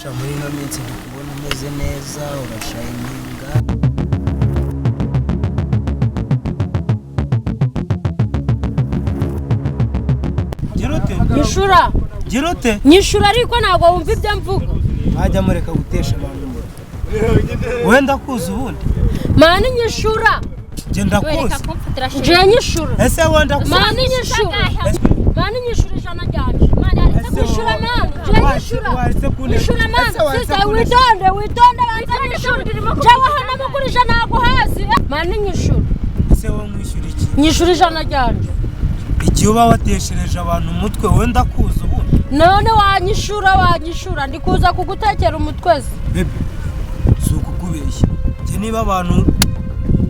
Sha, muri ino minsi ndi kubona umeze neza, urashayininga. Gira ute? Nyishura. Gira ute? Nyishura, ariko ntabwo wumva ibyo mvuga. Mwajya mureka gutesha abantu umutwe. Wenda kuza ubundi. Man, nyishura. Njye ndakuzi. Nje nyishura. Ese wenda kuza? Man, nyishura. Man, nyishura ijana ryanje. Nyishura, man, nje nyishura. Waretse kunesha. Nyishura, man. Ese waretse Sister, kunesha. witonde, witonde, banza nyishura. Jewe hano mugurije ntabwo hazi. Man, nyishura. Ese wowe mwishyura iki? Nyishura ijana ryanje. Igihe uba wateshereje abantu umutwe, wenda kuza ubundi. None wanyishura, wanyishura, ndi kuza kugutekera umutwe se? Bébé, si ukukubeshya, njye niba abantu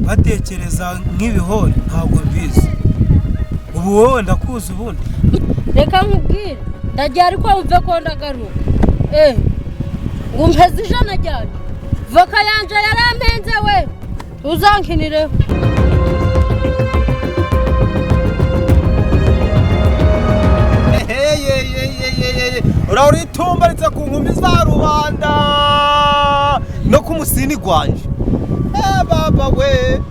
batekereza nk'ibihori ntabwo mbizi. Ubu wowe ndakuzi ubundi? Reka nkubwire, ndagiye, ariko wumve ko ndagaruka. Ngo umpeze ijana ryanje. Voka yanje yarampenze we, uzankinireho. Uraho uritumbaritse ku nkumi za rubanda no ku musini gwanje. Eh, baba we,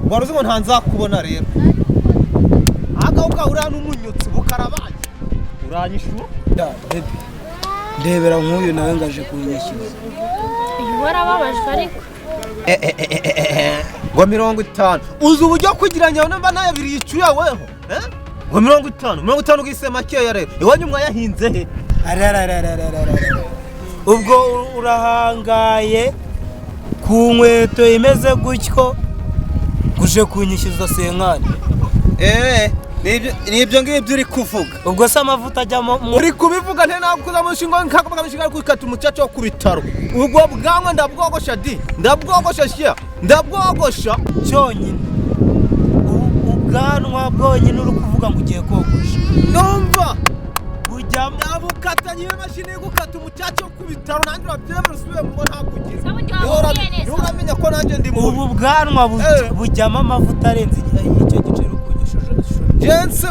wari uzi ngo ntanzakubona rero. Agahuka uriya n'umunyutsi bukarabaye, uranyishura. Ya, bébé, ndebera nk'uyu nawe ngaje kunyishyuza. Uyu warababajwe ariko. Ngo 50, uzi uburyo kugira ngo mba nayabiri yicuya weho, eh? Ngo 50, 50 ugise makeya rero. Iwanyu mwayahinze he? Ararararararara. Ubwo urahangaye ku nkweto imeze gutyo, uje kunyishyuza cinquante? Eh, nibyo ngibyo uri kuvuga. Ubwo se amavuta ajyamo Uri kubivuga nte nakuza mushinga nkakuvuga mushinga ari kwikata umucaca wo ku bitaro. Ubwo bwanwa ndabwogosha di, ndabwogosha shya, ndabwogosha. Cyonyine ubwanwa bwonyine uri kuvuga ngo ugiye kogosha? Numva. Bujyamo Ndabukata nyiwe mashini yo gukata umucaca wo ku bitaro, nanjye urabyemera usubiye mu ngo ntakugira. Sabundi wamubwiye neza. Nturamenya ko nanjye ndi mubi. Ubu bwanwa Eh. bujyamo amavuta arenze icyo giceri uri kunyishyuza. Jense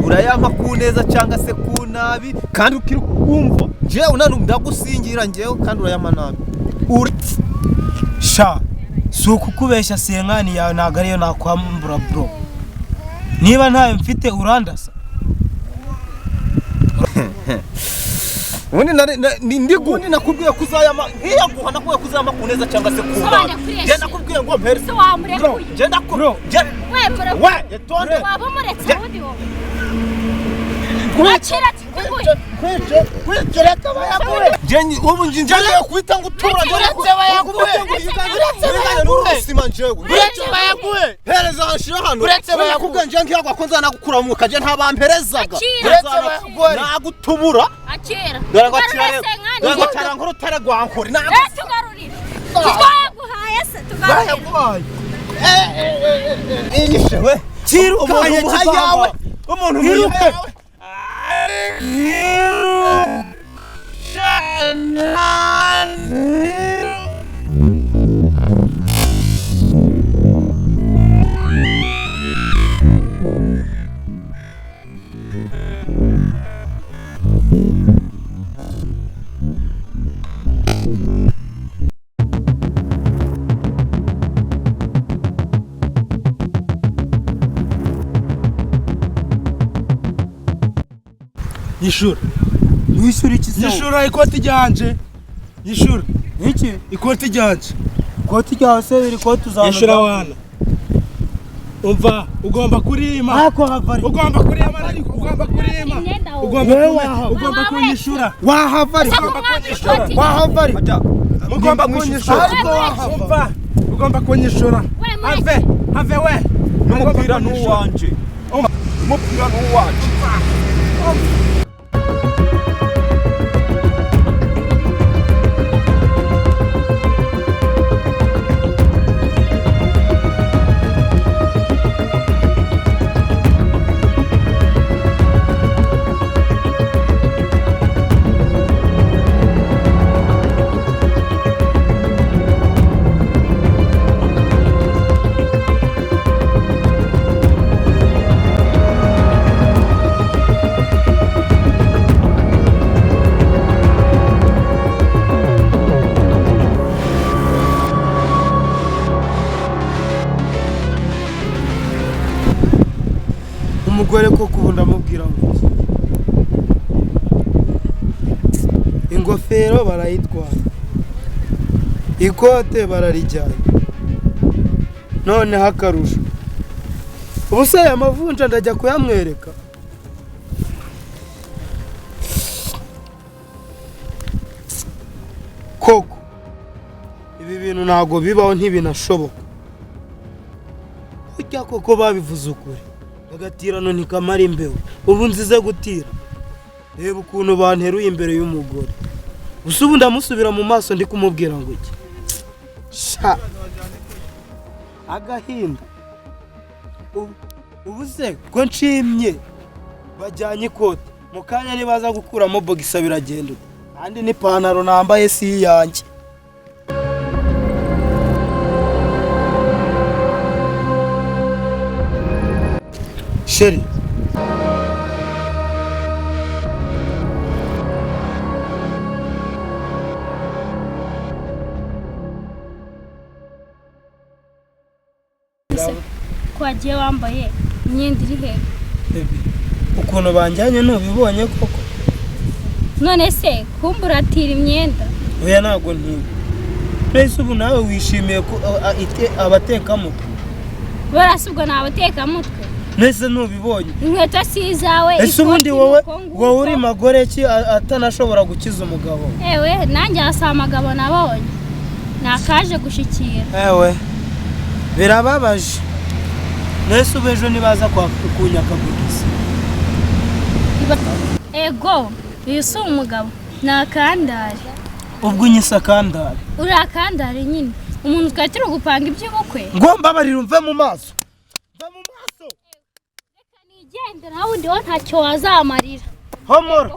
urayampa ku neza cyangwa se ku nabi, kandi ukiri kumva njyewe nanu ndagusingira njyewe, kandi urayampa nabi. Sha, si ukukubeshya, cinquante yawe ntabwo ariyo nakwambura, bro. Niba ntayo mfite, urandasa. Ubundi ndi ubundi nakubwiye ko uzayama nkiyaguha, nakubwiye ko uzayama ku neza cyangwa se ku Sobanura nabi. kuri Njye eshatu. nakubwiye ngo mpere. Se wamurekuye? Njye ndakubwiye Bro. njye We murekuye. we etonde. Waba umuretse ubundi wowe. Akira tuguye. Njye ubu njye ngiye kuhita ngo utura. Uretse bayaguhe, uretse bayaguhe n'urusima njyewe. Uretse bayaguhe, hereza hanshira hano. Uretse bayaguhe. Nakubwiye njye nkiyagwa ko nzanagukura mu mwuka, njye ntabamperezaga. Akira. Uretse bayaguhe. Nagutubura. Akira. Dore ngo Tugarure akira rero. Cinquante. Dore ngo akira nk'urutare rwa nkuri. Eh, tugarurire. Twayaguhaye se, tugarurire. Bayaguhaye. Inyishe we. Kirukanye. Umuntu muha Kivanga. yawe. Umuntu muha Iruke. yawe. Nyishura. Mwishyura iki se? Nyishura ikoti ryanje, nyishura. Iki? Ikoti ryanje. Ikoti ryawe se? Iri koti uzana? Nyishura wana, umva, ugomba kurima. Ako havari. Ugomba kurima, ariko ugomba kurima. Imyenda wowe. Ugomba Wewe kunyishura. wahava. Ugomba kunyishura. Wahava. Ese kumwaka ikoti. Wahava. Ugomba kunyishura. Ariko wahava. Umva, ugomba kunyishura. We mureke. Have, have we. N'umupira n'uwanje. Umupira n'uwanje. Umugore koko ubu ndamubwira ngo iki? Ingofero barayitwara, ikote bararijyana, noneho akarusho. Ubu se aya mavunja ndajya kuyamwereka? Koko ibi bintu ntabwo bibaho, ntibinashoboka. Burya koko babivuze ukuri, agatirano ntikamara imbeho. Ubu nzize gutira, reba ukuntu banteruye imbere y'umugore. Gusa ubu ndamusubira mu maso ndi kumubwira ngo iki? Sha, agahinda. Ubu se ko nshimye bajyanye ikote, mu kanya nibaza gukuramo bogisa biragenda ute? Kandi n'ipantaro nambaye si iyanjye. Sheri, Ko wagiye wambaye imyenda iri he? Baby, ukuntu banjyanye ntubibonye koko? None se kumba uratira imyenda? Oya, ntabwo ntiba. Mbese ubu nawe wishimiye ko abatekamutwe? Barasi ubwo ni abatekamutwe. Mbese ntubibonye? Inkweto si izawe. Ese ubundi ikoti wowe ni uko nguko. wowe uri magore ki atanashobora gukiza umugabo? Ewe, nanjye hasi amagabo nabonye nakaje gushikira. Ewe, birababaje. Mbese ubu ejo nibaza kwa kunyaka bogisi? Ego, uyu si umugabo, ni akandare. Ubwo unyise akandare? Uri akandare nyine, umuntu twari turi gupanga iby'ubukwe. Ngo mbabarire, umve mu maso, mve mu maso. Reka nigendere, nawe undi wo ntacyo wazamarira. Homora.